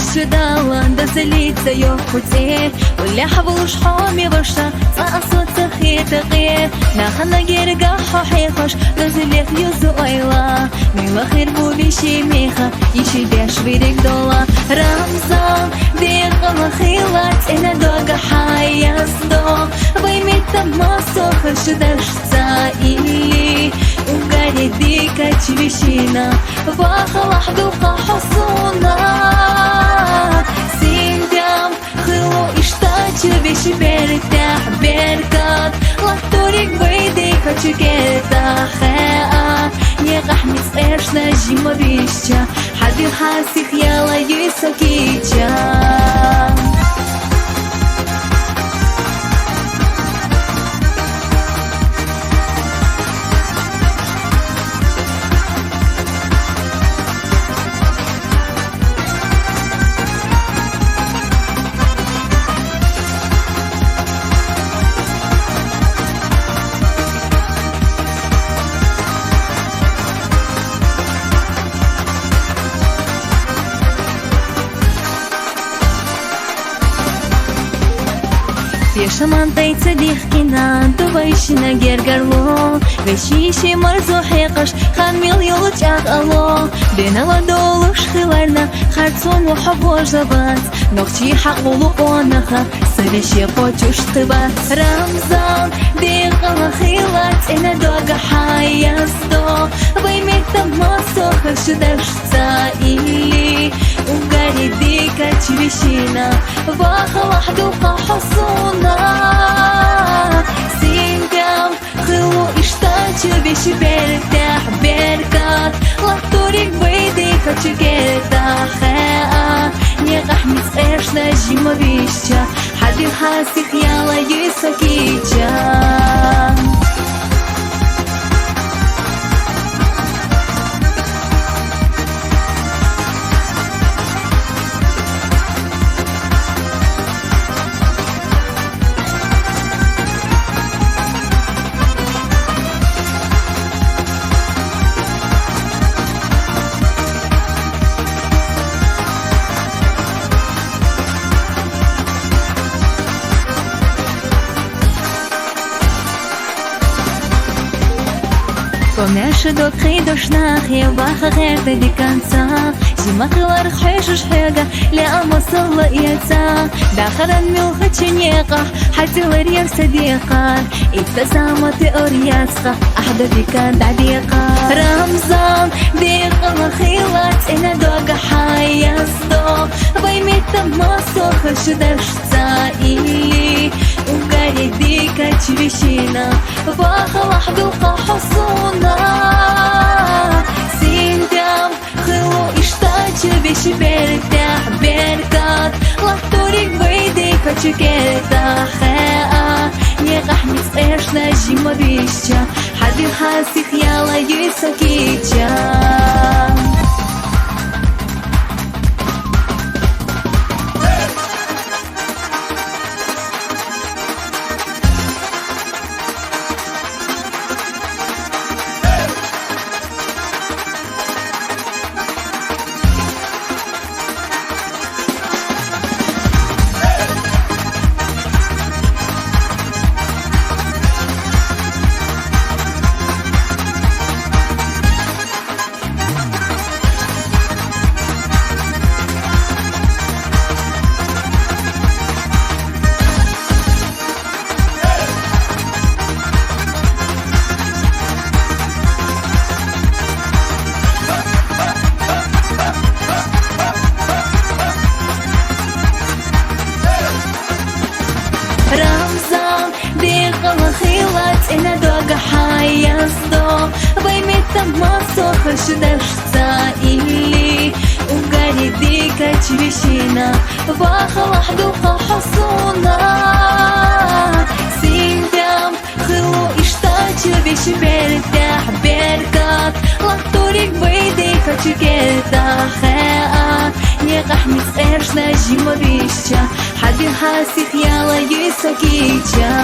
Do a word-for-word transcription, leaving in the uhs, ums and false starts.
Шудала дазалица ёхуцӀе, улехӀ вулуш хӀуми ваша, цӀа асуца хитӀакье. Нахана герга хӀу хӀехаш, дазалих юзу ойла. Мила хир бу виши меха, иши деш вирик дола. Рамзан, декъала хила, цӀена дога хӀяясдо. Вай метта масо хашдаш ца или. Угари дикач вишина. Вахалахь дулха хӀусуна, синтям хилу иштачи виши бертяхь беркат, латтурик вайди хачи керта хеа, некъахь мицӀешна жима вишча, хӀаби хӀасих яла юсакича. Пешаман тайца дихкина, дувайшина гергарло, вешиши марзу хӀекьаш, хан мил юлу чӀакьало, бенала долуш хиларна, харцун ва хӀу божабац, нохчи хӀякьлулу къонаха, саби ши къочуш хъиба. Рамзан, декъала хила, цӀена дога хӀяясдо, вай метта масо хашдаш ца или, угари дикач вишина, вахалахь дулха хӀусуна. Синтям хилу иштачи виши бертяхь беркат, латтурик вайди хачи керта хеа, некъахь мицӀешна жима вишча, хӀаби хӀасих яла юсакича. Комяши докхъи дошнахъе ваха гъерда диканца, жимахъилар хӀежуш хӀега, леа масалла иэца, дахаран милхачи некъа, хӀатилар ерса декъар, итта замати ор яцха, гӀяхӀда дикан дадикъар. Рамзан, декъала хила, цӀена дога хӀяясдо, вай метта масо хашдаш ца или, угари дикач вишина, вахалахь дулха хӀусуна. Синтям хилу иштачи виши бертяхь беркат, латтурик вайди хачи керта хеа, некъахь мицӀешна жима вишча, хӀаби хӀасих яла юсакича. Рамзан, декъала хила, цӀена дога хӀяясдо, вай метта масо хашдаш ца или, угари дикач вишина, вахалахь дулха хӀусуна. Синтям хилу иштачи виши бертяхь беркат, латтурик вайди хачи керта хеа, некъахь мицӀешна жима вишча, хӀаби хӀасих яла юсакича.